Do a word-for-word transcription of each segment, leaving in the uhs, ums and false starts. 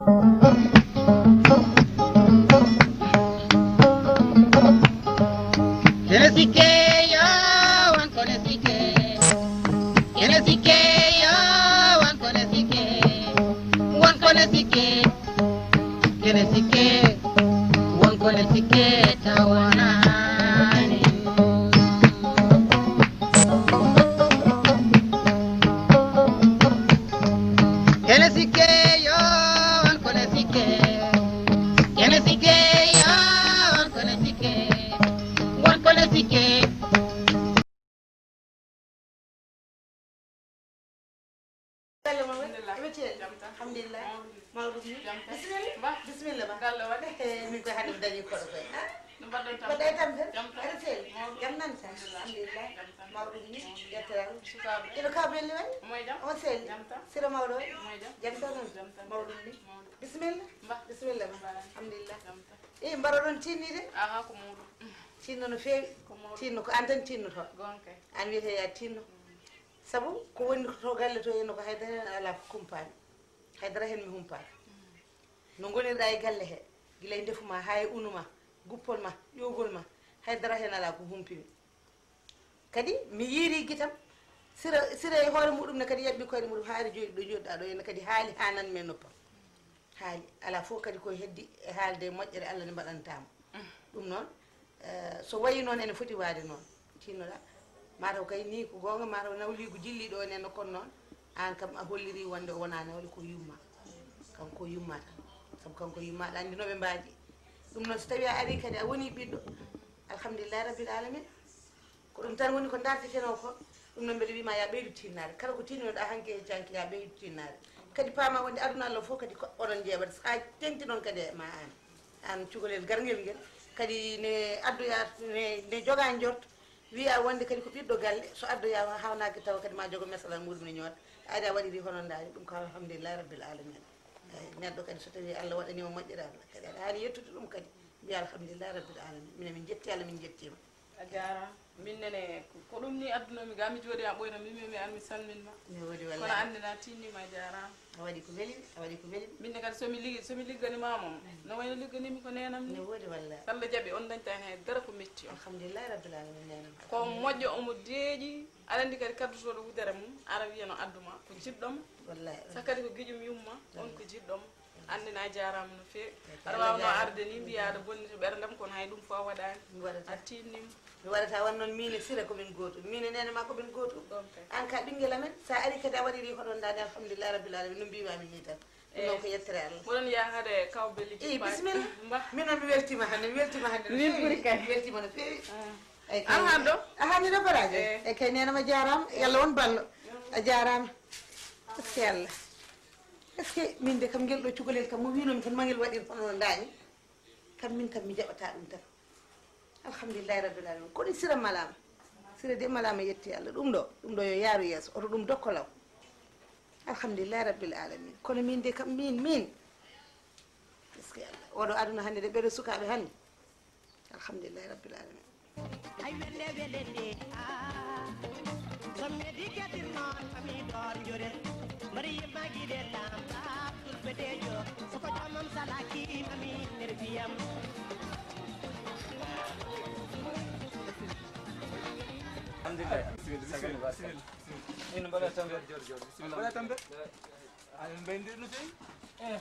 Kene sikke yo, wan kone sikke. Kene sikke yo, wan kone sikke. Wan kone sikke. Kene sikke. Wan kone sikke tawanani. Kene sikke yo, wan kone sikke. Kene sikke yo, wan kone sikke. Wan kone sikke. Galle mon woni? Alhamdulillah. Eɓe ceeli? Jam tan. Alhamdulillah. Mawɗum ni? Jam tan. Bisimilla. Ba. Bisimilla ba. Galle waɗe. Eh, min koye hannde mi dañi koɗo koye. Ah? No mbaɗɗon tan? Mbaɗɗa e tampere? Jam tan. Aɗa ceeli? Mawɗum. Jam nan tan? Alhamdulillah. Alhamdulillah. Jam tan. Mawɗum ni? Jam tan. Ƴettiraɗo. Sukaaɓe? Omo ceeli? Omo seeli? Jam tan. Sira mawɗo e? Omo e jam? Jam tan non? Jam tan. Mawɗum ni? Mawɗum. Bisimilla. Ba. Bisimilla ba. Ba. Alhamdulillah. Jam tan. Eh, mbaroɗon tinnide? Aha, ko mawɗum. Tinno no feewi. Ko mawɗum. Tinno ko an tan tinnoto. Gonka. An wiyete ya tinno. Mm. Sabu ko woni to galle to henno ko haydara hen alaa ko kumpaani. Haydara hen mi humpaani. No ngonirɗa e galle he, gila e ndefu ma, haa e unu ma, guppol ma, ƴoogol ma, haydara hen alaa ko humpimi. Kadi mi yiiri gitam, sira, sira e hoore muɗum ne kadi yaɓɓi koyɗe muɗum, haa ene jooɗi ɗo jooɗɗa ɗo, ene kadi haali haa nan men noppam. Haali, alaa fof kadi ko heddi e haalde e moƴƴere Allah nde mbaɗantamo. Ɗum noon, eh, so wayi noon ene foti waade noon, tinnoɗa, mataw kay ni ko goonga, mataw nawliigu jilliiɗo on e no kon noon, aan kam a holliri wonde o wonaa nawle ko yumma. Kanko ko yumma tan, sabu kanko yumma aɗa anndi no ɓe mbaaji. Ɗum noon so tawi a ari kadi a woni ɓiɗɗo, alhamdulillahi rabbil alamin. Ko ɗum tan woni ko dartetenoo ko. Ɗum noon mbeɗa wiima ya ɓeydu tinnaade. Kala ko tinnoɗa hanki e janki ya ɓeydu tinnaade. Kadi paama wonde aduna Allah fof kadi ko oɗon njeeɓata. So a teŋti noon kadi e ma aan. Aan cukalel garngel ngel. Kadi ne addoya, ne, ne joga njorto. Wiya wonde kadi ko ɓiɗɗo galle. So addoyaama hawnaaki tawa kadi ma jogo mesala muɗum ne ñoota. A ari a waɗiri hono ndaari. Ɗum ko alhamdulillahi rabbil alamin. Eyi, neɗɗo kadi so tawi Allah waɗaniima moƴƴere Allah. Kadi aɗa haani yettude ɗum kadi. Mbiya alhamdulillahi rabbil alamin. Minen min njetti Allah, min njettiima. A jaaraama. Min nene, ko, ko ɗum ni addunomi ga, mi jooɗi a ɓoyna, mi, mi, mi an mi salmin ma. Ne woodi wallahi. Kono anndi na tinni ma, a jaaraama. A waɗi ko weli, a waɗi ko weli. Min ne kadi so mi lig-, so mi liggani ma moom, no wayno liggani mi ko nenam ni. Ne woodi wallahi. So Allah jaɓi on dañta hen dara ko metti on. Alhamdulillahi rabbil alamin, nenam. Ko moƴƴo omo deeƴi, aɗa anndi kadi kaddutoɗo wudere mum, ara wiya no addu ma, ko jiɗɗo mo. Wallahi. Sa kadi ko giƴum yumma, on ko jiɗɗo mo. Anndi na a jaaraama no feewi. Aɗa waawnoo arde ni mbiya aɗa bonni to ɓerndam, kono hay ɗum fof a waɗaani. Mi waɗata. A tiinnii mo. Mi waɗata won noon, miin e Sira ko min gootum. Miin e neene ma ko min gootum. Ɗoon kay. Aan ka ɓinngel amen, so a arii kadi a waɗirii hoɗon daande, alhamdulillahi rabbil alamin, no mbiimaami nii tan. Ɗum noon ko yettere Allah. Mboɗon yaha hade kaw Belli. Ii, jippaaki. Bisimilla. Mbah. Min noon mi weltiima hannde, mi weltiima hannde no feewi. Min ɓuri kay. Mi weltiima no feewi. Ah. Eyi kay. Aan han ɗo? A han ni ɗo baraaji? Eyi. Eyi kay, neene ma jaaraama. Yalla won ballo. A jaaraama. Est-ce que Allah? Est-ce que min de kam ngel ɗo cukalel kam mo wiinomi tan ma ngel waɗir hono no ndaani? Kam min kam mi jaɓataa ɗum tan. Alhamdulillahi rabbil alamin. Kono Sira malaama. Sira de malaama, yetti Allah. Ɗum ɗo, ɗum ɗo yo yaaru yeeso. Oto ɗum dokko law. Alhamdulillahi rabbil alamin. Kono min de kam min, min. Est-ce que Allah? Oɗo aduna hannde de ɓeɗo sukaaɓe hannde. Alhamdulillahi rabbil alamin. Ay welle welle de, ah. Somme di gadir non, mami dor jore. Mari magi de tam, ah, tul pedejo. Soko jamam salaki, mami nerviam. Alhamdulillah. Bismillah, bismillah, bismillah. Ina mbaɗa tambe. Jor, jor, jor. Bismillah. Mbaɗa tambe. Aɗa mbayndiri no feewi? Eh.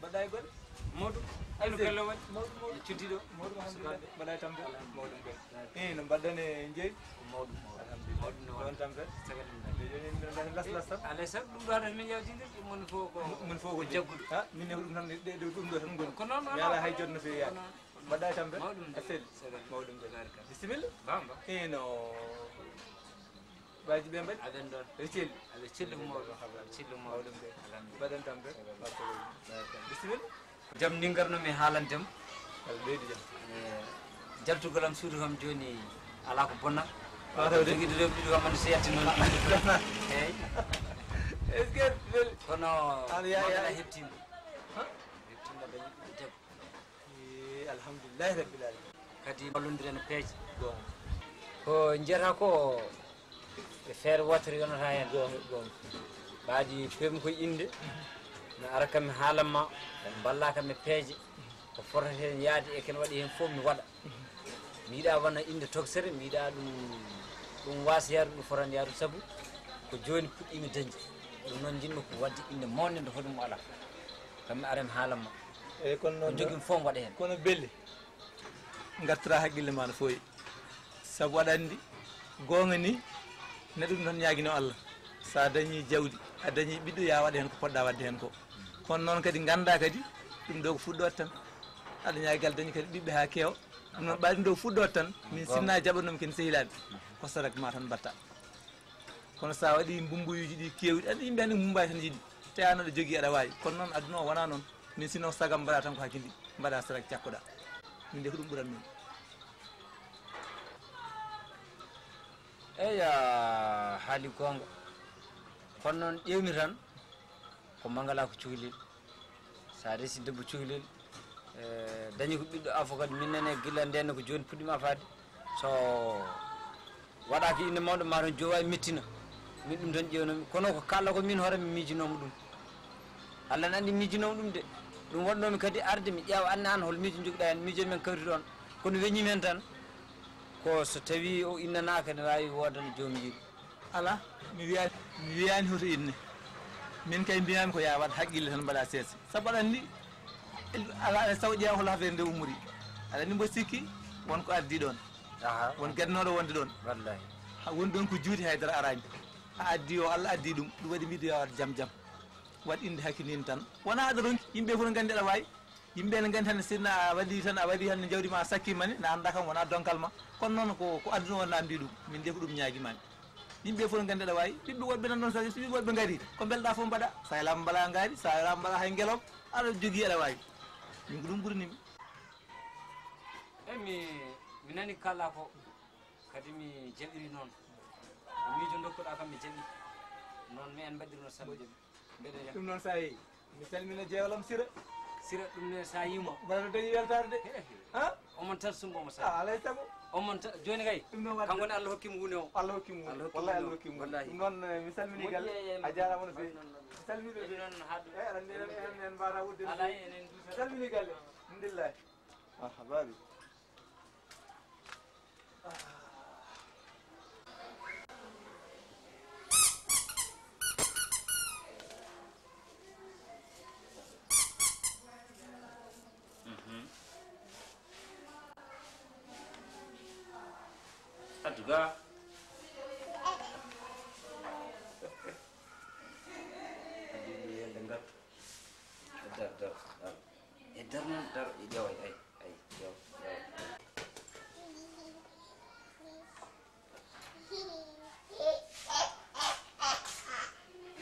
Mbaɗɗa e golle? Mawɗum. Ay, no galle waɗi? Mawɗum, mawɗum. E cuddiɗo? Mawɗum, alhamdulillah. Sukaaɓe? Mbaɗɗa e tampere? Alhamdulillah. Mawɗum kay. Eh, no mbaɗɗon e jeyi? Mawɗum, mawɗum. Alhamdulillah. Mawɗum no ɗon waɗi. Tampere? Sagat ɗum. Nde jooni min mbaɗa las las tan? Alay sago, ɗum ɗo haɗata min yawtinde, ɗum woni fof ko, mon fof ko jagguɗo. Ha, min ne ko ɗum tan, ɗe, ɗe, ɗum ɗo tan ngoni. Ko noon, noon, mi alaa hay jot no feewi yaade. Ko noon. Mbaɗɗa e tampere? Mawɗum. A selli? Sagat. Mawɗum kay. Tabarkalla. Bisimilla. Bamba. Eh, no. Baaji ɓe mbaɗi? Aɗen ɗon. Aɗa celli? Aɗa celli ko mawɗum. Aɗa celli ko mawɗum. Mawɗum kay. Alhamdulillah. Mbaɗen tampere? Barkallah. Bisimilla. Jam ni ngarno mi haalande mo. Aɗa ɓeydi jam. Eh, jaltugol am suudu kam jooni alaa ko bonna. Wata wade. Jogiiɗo rewɓe ɗiɗo kam, anndi so yalti noon. Eey. Est-ce que wel-, kono an ya-, ya-, Mamadou a heɓtiima. Ha? Heɓtiima dañi debbo. Eh, alhamdulillahi rabbil alamin. Kadi wallondiren e peeje. Goonga. Ko njiyata ko e feere wootere yonata heen. Goonga, goonga. Mbaadi peewmi koye innde. Mi ara kam mi haalan ma, on mballa kam e peeje, ko fotata heen yahde e ko ene waɗi heen fof mi waɗa. Mi yiɗaa wona innde toksere, mi yiɗaa ɗum, ɗum waasa yahrude, ɗum fotani yahrude, sabu ko jooni puɗɗiimi dañde. Ɗum noon njiɗmi ko waɗde innde mawnde nde hoɗum alaa. Kam mi ara mi haalan ma. Eeyi, kono ko noon njogimi fof mi waɗa heen. Kono Belli, ngartiraa hakkille ma no feewi. Sabu aɗa anndi, goonga ni, neɗɗo ɗum tan ñaaginoo Allah. So a dañii jawdi, a dañii ɓiɗɗo, yo a waɗ heen ko poɗɗaa waɗde heen ko. Kono noon kadi nganndaa kadi, ɗum ɗo ko fuɗɗoode tan. Aɗa ñaagi Allah dañi kadi ɓiɓɓe haa keewa. Ɗum noon ɓaade ɗum ɗo fuɗɗoode tan, min sinna jaɓanoomi ken sehilaaɓe. Ko sarak ma tan mbaɗta. Kono so a waɗii mbumbuyuuji ɗi keewɗi, aɗa yimɓe hannde mbumbaani tan njiɗi. Te aan aɗa jogii aɗa waawi. Kono noon aduna o wonaa noon. Min sinno sagam mbaɗa tan ko hakkille, mbaɗa sarak cakkoɗaa. Min de ko ɗum ɓuran min. Eya, haali goonga. Kono noon ƴeewmi tan, ko Mangala ko cukalel. So a resi debbo cukalel, eh, dañi ko ɓiɗɗo afo kadi, min nene gila ndenne ko jooni puɗɗiima afaade. So waɗaaki innde mawɗo, ma toon jowa e mettina. Min ɗum tan ƴeewnoomi. Kono ko kaalɗa ko min hoore mi miijinooma ɗum. Allah ne anndi miijinooma ɗum de. Ɗum waɗnoomi kadi arde mi ƴeewa anne aan hol miijo njogiɗaa heen, miijo men kawri ɗoon. Kono weñii men tan, ko so tawii o innanaaka ne waawi woodani joom yiɗi. Alaa, mi wiyaani, mi wiyaani hoto inne. Min kay mbiyaami ko yo a waɗ haqqille tan mbaɗa seese. Sabu aɗa anndi, alaa aɗa saw ƴeewa hol affaire nde ummori. Aɗa anndi mbo sikki won ko addi ɗoon. Aha. Won gadnooɗo wonde ɗoon. Wallahi. Ha woni ɗoon ko juuti hay dara araani. A addi o, Allah addi ɗum. Ɗum waɗi mbiɗo yo a waɗ jam jam. Waɗ innde hakkille tan. Wonaa aɗa ronki, yimɓe fof ne nganndi aɗa waawi. Yimɓe ne nganndi tan, sinno a waɗi tan, a waɗi tan jawdi ma, a sakkiima ne, ne annda kam wonaa donkal ma. Kono noon ko, ko aduna o namndi ɗum. Min de ko ɗum ñaagi mami. Yimɓe fof ne nganndi aɗa waawi. Ɓiɓɓe woɗɓe nan ɗoon, so ɓiɓɓe woɗɓe ngari, ko mbelɗaa fof mbaɗa. So a yelaama mbaɗa ngaari, so a yelaama mbaɗa hay ngelooba, aɗa jogii aɗa waawi. Min ko ɗum ɓurani mi. Eyi mi, mi nani kala ko, kadi mi jaɓiri noon. Ko miijo ndokkuɗaa kam mi jaɓi. Noon mi en mbaɗirno sabu jaɓi. Mbeɗa jaɓi. Ɗum noon so a yehi, mi salmina jeewalam Sira. Sira ɗum ne so a yii mo. Mbaɗa no dañi weltaare de. He, he. Ha? Omon tan sumbo mo sa. Ah, alay sago. Omon tan, jooni kay. Ɗum noon waɗde. Kanko ne Allah hokki mo huunde o. Allah hokki mo huunde. Allah hokki mo huunde o. Wallahi. Ɗum noon, eh, mi salmini galle. Moƴƴi, eh, a jaaraama no feewi. Noon, noon, noon. Mi salmini ɓe. Ɓe noon haɗu. Eh, aɗa anndi enen, enen, enen mbaata wuurde no feewi. Alaa, enen duusa. Mi salmini galle. Alhamdulillah. Aha, baabi. Mhm. Addu ga. Addu yelde ngattu. Dar, dar, dar. E dar noon, dar, e ƴeewa, ay, ay, ƴeewa, ƴeewa.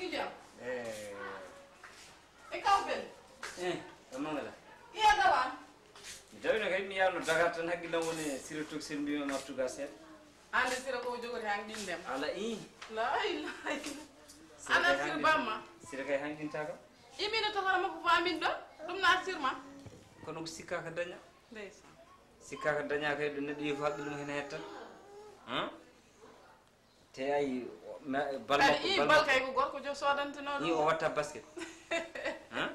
Ijo. Eh. E kaw Bello. Eh, e Mangala. Iya dawan. Mi dawino kay mi yahno Dakar tan hakkillam woni Sira Toksel mbimi mi artu ga seeɗa. Aan de Sira ko jogori han ɗindem. Ala i. La ilaha illa. Sira ana kay Sira hanɗin-, bamma. Sira kay hanɗinta kam. Imino to hoore makko faamin ɗo, ɗum na artirma. Kono ko sikkaaka daña. Ndeysaan. Sikkaaka daña kay ɗo neɗɗo yehi ko haqqille mum hene hetta. Han? Te ay, o, ma, bal kadi makko, i bal bal makko. Kay ko gorko jo sodantinoo i ɗum. O watta basket. Han?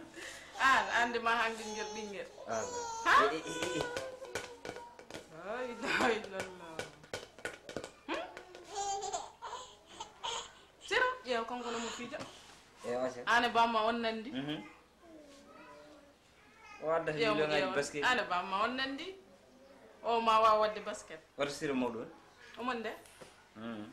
Aan, aan de ma han ɓinngel, ɓinngel. Ah. Ha? E, e, e, e. La ilaha illallah. Hmm? Sira, ƴeew kanko no mo fija. E, o se. Aan e bamma on nandi. Mhm. O addata ƴeew mo, million aji ƴeew. Basket. Aan e bamma on nandi. O ma waaw waɗde basket. Oto Sira mawɗo on. Omon de. Hmm.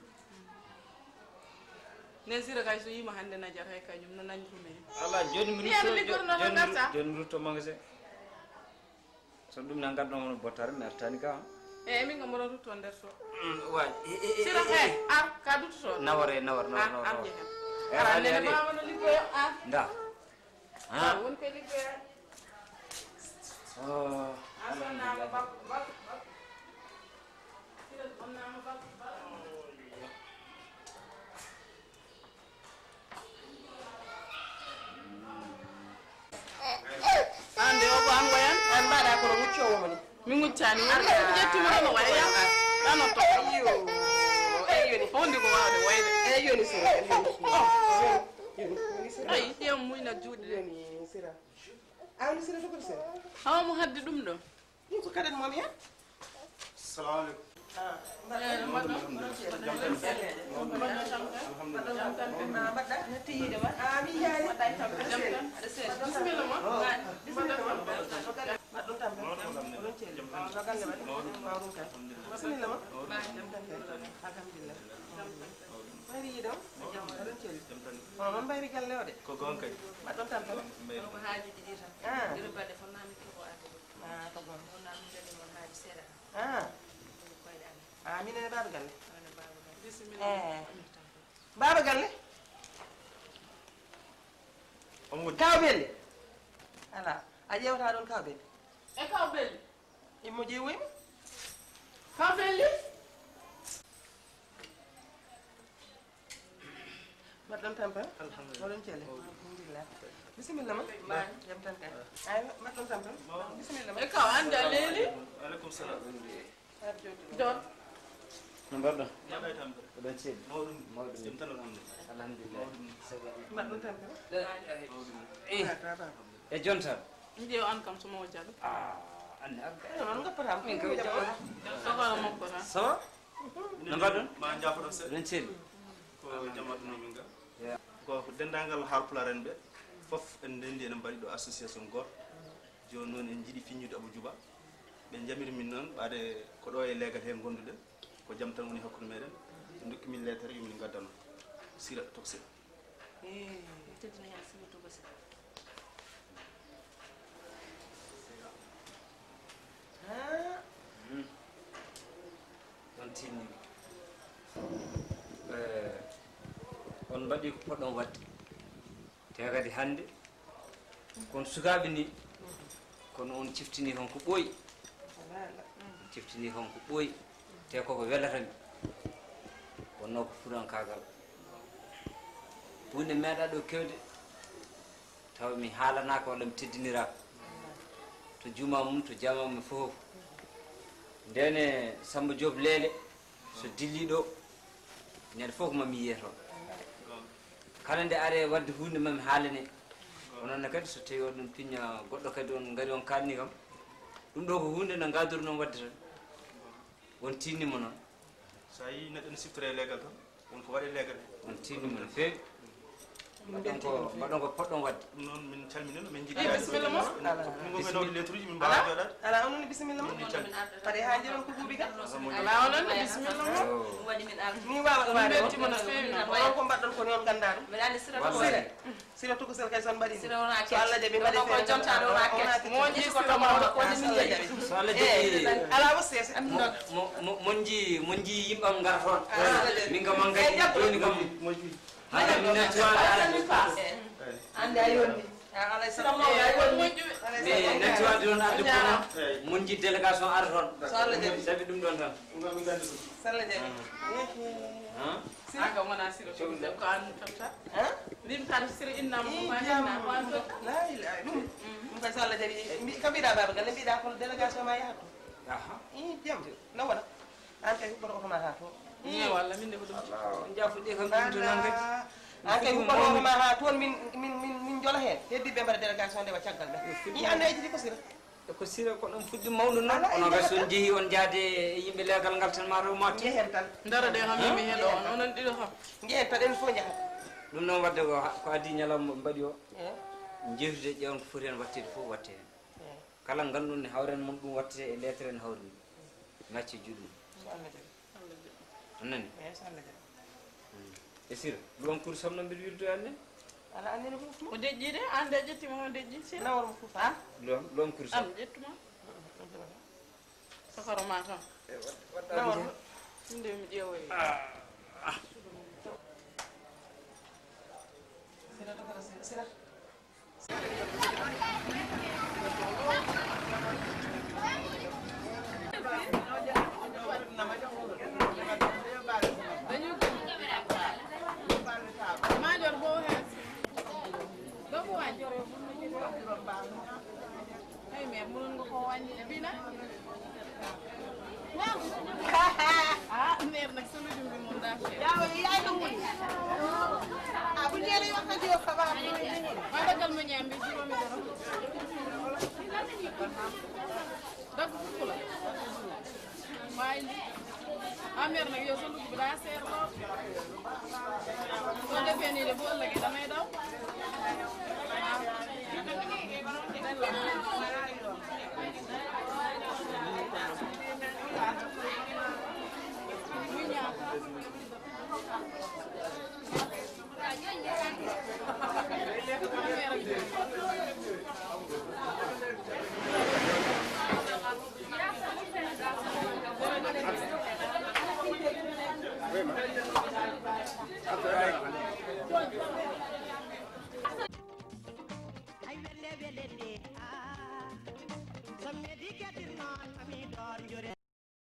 Ne Sira kay so yiima hannde najat hay kañum no nañi ɗum en. Ala, jooni mi rutto, liggoto no jooni mi ru-, ngarta. Jooni mi rutto magasin. So ɗum na ngadno hono bottare mi artani ka. E, min kam mboɗo rutto nder so. Mm, waay. E, e, e, Sira e, e, kay, e. Ar, ka duttoto. Nawore, nawor, nawor, ar, nawor, ar nawor. Jehen. E, ara, ali, nene ali. Mama no liggoyo, ar. Nda. Ha? Won ko liggoyaani. Oh, a sonnama alhamdulillah. Bak, bak, bak. Sira sonnama bak, bak. An de o ko an goyan? An mbaɗa kono muccowo mo ni. Mi muccani mo. An kay mi ƴettuma ɗo no wayi. Ɗano to. Iyo. Eyi yoni. Fondi ko wawde wayde. Eyi yoni so. Eyi yoni. Oh. Ay, ƴeew muyna juuɗe ɗe. Woni Sira. A woni Sira Tokor Sira? Hawa mo haddi ɗum ɗo. Ɗum ko kaɗen moom heen. Salamu aleykum. Ah, mbaɗɗon? Eh, mbaɗɗon? Alhamdulillah. Mbaɗɗon tampere? Alhamdulillah. Mbaɗɗon tampere? Ah, mbaɗɗa? Natti yiide ma? Ah, mi yaari. Mbaɗɗa e tampere? Jam tan. Aɗa selli. Bisimilla ma. Bisimilla ma. Mbaɗɗon tampere? Oɗon celli? Jam tan. Ah, no galle waɗi? Mawɗum kay. Alhamdulillah. Bisimilla ma. Mawɗum. Jam tan. Alhamdulillah. Mawɗum. Mbayri yiide on? Jam tan. Oɗon celli? Jam tan. Onon noon mbayri galle o de. Ko goonga kay. Mbaɗɗon tampere? Mbayri. Kono ko haajuuji ɗi tan. Ah. Ngir baɗe fof naa mi keɓo arde ɗo. Ah, ko goonga. Ɗo naa mi dañi noon haaji seeɗa tan. Ah. Ɗum koyɗe amen. Ah, minen e baaba galle? Minen e baaba galle. Bisimilla. Eh. Baaba galle? Omo woɗɗi. Kaw Belli? Alaa. A ƴeewata ɗoon Kaw Belli? E Kaw Belli? Immo ƴeewoyma. Kaw Belli? Mbaɗɗon tampere? Alhamdulillah. Oɗon celli? Alhamdulillah. Bisimilla ma? Mbaɗ. Jam tan kay. Aywa, mbaɗɗon tampere? Bisimilla ma? E Kaw, an de a leeli? Aleykum salam. Ar jooɗi ɗo. Joot. No mbaɗɗon? Mbaɗɗa e tampere? Oɗon celli? Mawɗum. Mawɗum. Jam tan, alhamdulillah. Alhamdulillah. Mawɗum. Mbaɗɗon tampere? Eh. Ah, ta, ta. E jonta. Nde o an kam so mo jaaɓi. Ah, anne arde. Ay, noon ngappata. Min ko jaaɓata. Sokora makko tan. Ça va? No mbaɗɗon? Ma njaafoɗon seeɗa. Oɗon celli? Ko jam adduno min ga. Ya. Ko, ko denndaangal Haalpulaar en ɓe fof en ndenndi, enen mbaɗi ɗo association gooto. Jooni noon en njiɗi fiññude Abou Djouba. Ɓe njamiri min noon, ɓaade ko ɗo e leegal heen ngonduɗen. Ko jam tan woni hakkunde meɗen. Ɓe ndokki min leetere yo min ngaddano Sira Tokosel. Eh. Teddina heen Sira Tokosel. Ah. Hmm. On tinni. Eh, on mbaɗi ko poɗɗon waɗde. Te kadi hannde, kon sukaaɓe ni, kono on ciftini kon ko ɓooyi. On ciftini kon ko ɓooyi. Te koko welata mi. Wonno ko fuɗankaagal. Huunde meeɗa ɗo kewde, tawa mi haalanaaka walla mi teddiniraaka. To juuma mum, to jama mum fof. Ndene Samba Diop Leele, so dilli ɗo, ñande fof ko mami yiye toon. Kala nde are wadde huunde mami haalane. Onon ne kadi so tawi oɗon piña goɗɗo kadi on ngari on kalni kam. Ɗum ɗo ko huunde nde ngadori noon wadde tan. On tinnima noon. So a yii neɗɗo ne siftori e leegal tan, won ko waɗi e leegal. On tinnima no feewi. Mbaɗon ko, mbaɗon ko poɗɗon waɗde. Ɗum noon min calminino, min njiɗi. Eh, bisimilla ma. Min ngonɓe nawde lettre uji, min mbaawaa jooɗaade. Alaa, onon ne bisimilla ma. Min calminii. Kadi haa njiɗon ko buubi ga. Alaa, onon ne bisimilla ma. Ɗum waɗi min arde. Min waawa ɗum waɗde. Ɗum weltima no feewi noon. Onon ko mbaɗɗon ko ni on nganndaa ɗum. Mbeɗa anndi Sira Tokosel. Sira Tokosel kay son mbaɗi. Sira wona kes. So Allah jaɓi mbaɗi ko jonta ɗo wona kes. Mo jii ko tama ko ni min jaɓi. So Allah jaɓi. Ala o sese. Mo, mo, mo, mon ji, mon ji yimɓam ngar toon. Min kam man kay joni kam. Hana min nettuwaade. Ande a yonni. Ala sira mo ay wonni. Mi nettuwaade ɗon addu ko mon ji délégation ar toon. So Allah jaɓi. Sabi ɗum ɗon tan. So Allah jaɓi. Han? An kam wona Sira Tokosel, ko an tafta. Han? Min tan Sira innama ko ma henna, ko an tafta. La ilaha, ɗum. Ɗum kay so Allah jaɓi, mbi-, ka mbiɗa baaba galle, mbiɗa kono délégation ma yahat toon. Aha. I jam, no wona? An kay huɓɓoto oto ma ha toon. Ni walla min de ko ɗum. Jaafuɗe kam ɗum to nan kadi. An kay huɓɓoto oto ma ha toon, min, min, min, min jola heen. Heddi ɓe mbaɗa délégation nde wa caggal ɓe. I an no ejiti ko Sira. E ko Sira ko ɗum fuɗɗi mawnude noon. Alaa, kono en ɓay so on njehii on njaade e yimɓe leegal ngal tan ma rew ma. Njehen tan. Ndaro ɗe kam yimi heen ɗo, onon ɗiɗo kam. Njehen tan, en fof njahat. Ɗum noon waɗde ko ha-, ko adii ñalawma mbaɗi o. Eh. Njeewtide ƴeewen ko foti heen waɗteede fof waɗte heen. Eh. Kala ngannduɗon ne hawren mon ɗum waɗtete e leetere ne hawri ni. Ngacce juuɗe mum. So Allah jaɓi. A nani? Eeyi, so Allah jaɓi. Hmm. E Sira, loom kurus am no mbiɗa wirdoyaade ne? Alaa, annene ko ɗum. Ko deƴƴi de, aan de a ƴettiima ko deƴƴi, Sira. Nawor mo fof. An? Loom, loom kurus am. An ƴettuma. Sokoro ma kam. Nawor mo. Ɗum de mi ƴeewoyi. Ah, ah. Sira, Sira, Sira. Ay, mère, mënoon nga koo wàññi. Bii nag? Ah, Meer nag sa lujum bi moom daa cher. Yaa ngi yaay ko woni. Ah, bu ñu nee wax ak yow, ça va. Ma daggal ma ñaam bi juróomi dërëm. Dagg fukk la. Waaye li, ah, meer nag yow sa lujum bi daa cher lool. Soo defee nii de, bu ëllëgee damay daw.